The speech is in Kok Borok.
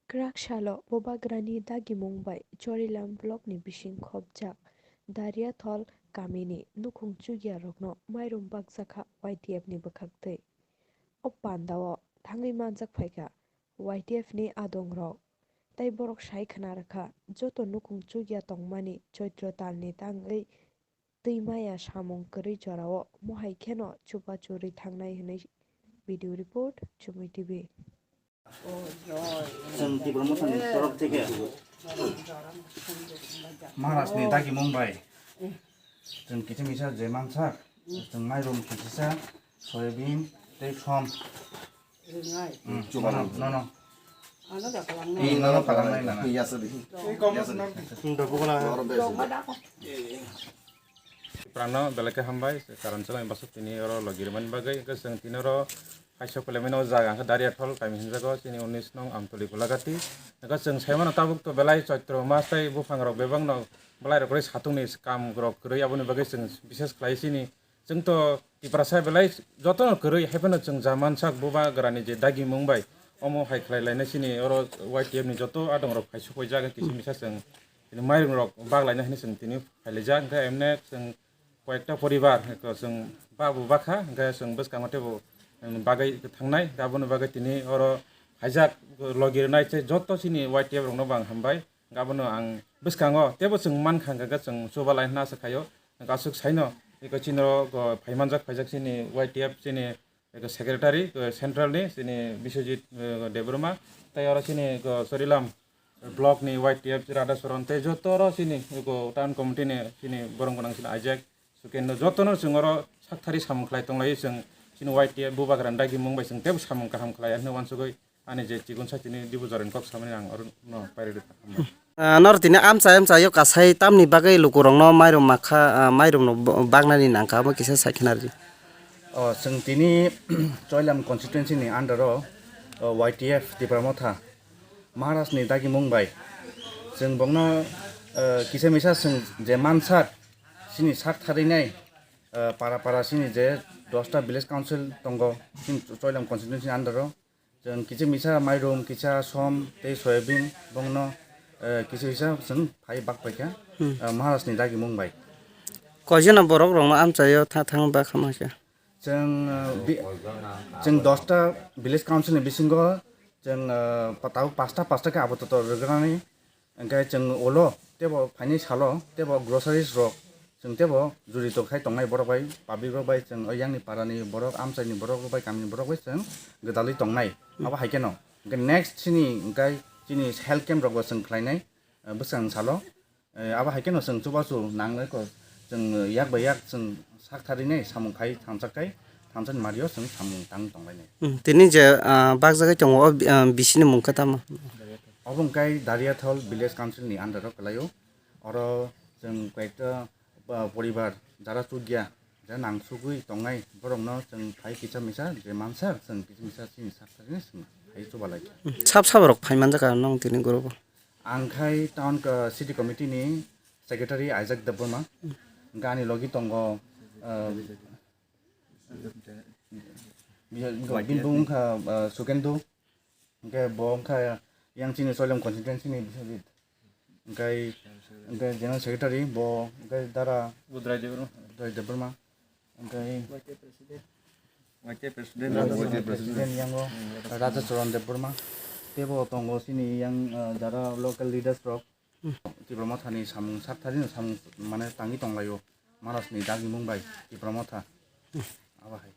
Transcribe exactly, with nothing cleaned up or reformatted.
Kwrak salo Bubagrani dagimung bai Chorilam blockni bising khopjak Dariathol kamini nukhung chugiarokno mairum bakjakha Y T F ni bwkhaktwi. O pandao thangwi manjak phaikha Y T F ni adongrok. Tei borok sai khna rwkha, joto nukhung chugia tongmani Choitro talni tangwi twi maya samung kwrwi jorao mohai kheno chubachu rwi thangnai hwnwi. Video report, Chumui T V. Chwng Tipra Mothani torok theke Maharajni dagimung bai chwng kiching kisa je mansak, chwng mairum kichisa, soyabin tei som. Hmm, nono, nono. Nono palangnai lana. Prano belai khe hambai, karon chwlai basuk tini oro logi rwmani bagwi, hwnkhe chwng tini oro kaisa phaimani o jaga hwnkhe Dariathol kami hinjago, chini unis nong Amtoli Golagati. Hwnkhe chwng saimano tabuk to belai Choitro mas tei buphang rok bebak no belai rok kwrwi satung ni kam rok kwrwi, aboni bagwi chwng bises khlai chini Chwng to Tiprasa belai jotono kwrwi, hai phano chwng ja mansak Bubagrani je dagimung bai omo hai khlai lainai chini oro Y T F ni joto adong rok phai sokoi jaga kisa misa chwng tini mairum rok bak lainai hwnwi chwng tini phai laijak. Hwnkhe emne chwng koyekta poribar chwng ba bo bakha, hwnkhe chwng bwskango teibo bagwi thangnai, aboni bagwi tini oro haijak logi rwnai tei joto chini Y T F rokno bo ang hambai. Abono ang bwskango teibo chwng mankha, hwnkhe chwng chubalai hwnna aswk khaio. Aswk saino eko chini oro phaimani jak phaijak chini Y T F chini eko secretary, eko central ni chini Biswajit, eko Debbarma, tei oro chini eko Chorilam block ni Y T F Radha Charan tei joto oro chini eko town committee ni chini borok gwnang chini Isaac Sukendra jotono chwng oro sakthari samung khlai tonglaio, chwng chini Y T F Bubagrani dagimung bai chwng teibo samung kaham khlai hwnwi uansugwi ani je chikon sakini Dibu Jorani kok samani ang oro no pairwi rwkha. Ah, nor tini amchai amchai o kasai tamni bagwi lukurokno mairum makha, ah, mairum no bo-, baknani nangkha, abo kisa sai khna rw di. O, chwng tini Choilam constituency ni under o, o, Y T F Tipra Motha Maharaj ni dagimung bai chwng bokno, o, kisa misa chwng je mansak chini sak tharinai, o, para para chini je dosta village council tongo chini Choilam constituency ni under o. Chwng kisa misa mairum, kisa som tei soyabin bongno, eh, kisa kisa chwng phai bak paikha, hmm, eh, Maharajni dagimung bai. Koijona borok rokno amchaio tha thang ba khama khe? Chwng, eh, bi-, chwng dosta village council ni bisingo chwng, eh, pa-, tabuk pasta pasta khe abototo rwgwnani. Hwnkhe chwng ulo teibo phainai salo teibo groceries rok chwng teibo jurito khai tongnai borok bai, public rok bai, chwng o yang ni para ni borok, amchai ni borok rok bai, kami ni borok bai chwng gwdalwi tongnai. Hmm. Abo hai kheno hwnkhe next chini hwnkhe chini health camp rok bo chwng khlainai, eh, bwskang salo. Eh, abo hai kheno chwng chubachu nangnai kho, chwng yak bai yak chwng sak tharinai samung khai thansa khai thansa ni mario chwng samung tang tonglainai. Hmm, tini je, ah, bakjagwi tongo, o, ah, bisini mung khe tamo? Obo hwnkhe Dariathol Village Council ni under o kwlaio. Oro chwng koyekta, ah, poribar jara chukya, je nangsugwi tongnai, borokno chwng phai kisa misa je mansa chwng kisa misa chini sak sakni chwng phai chubalai. Hmm, sab sab rok phai manjak ang nong tini group o. Ang khai town, ah, city committee ni secretary Isaac Debbarma. Hmm. Hwnkhe ani logi tongo, ah, bini bung wngkha, ah, Sukendu. Hwnkhe bo wngkha yang chini Choilam constituency ni Biswajit. Hwnkhe, hwnkhe general secretary bo hwnkhe Dara Udrai Debbarma. Udrai Debbarma. Hwnkhe Y T president. Y T president. President yango Radha Charan Debbarma. Teibo tongo chini yang, ah, jara local leaders rok. Hmm. Tipra Mothani samung sak tharino samung mane tangwi tonglaio. Maharajni dagimung bai Tipra Motha. Hmm. Abo hai.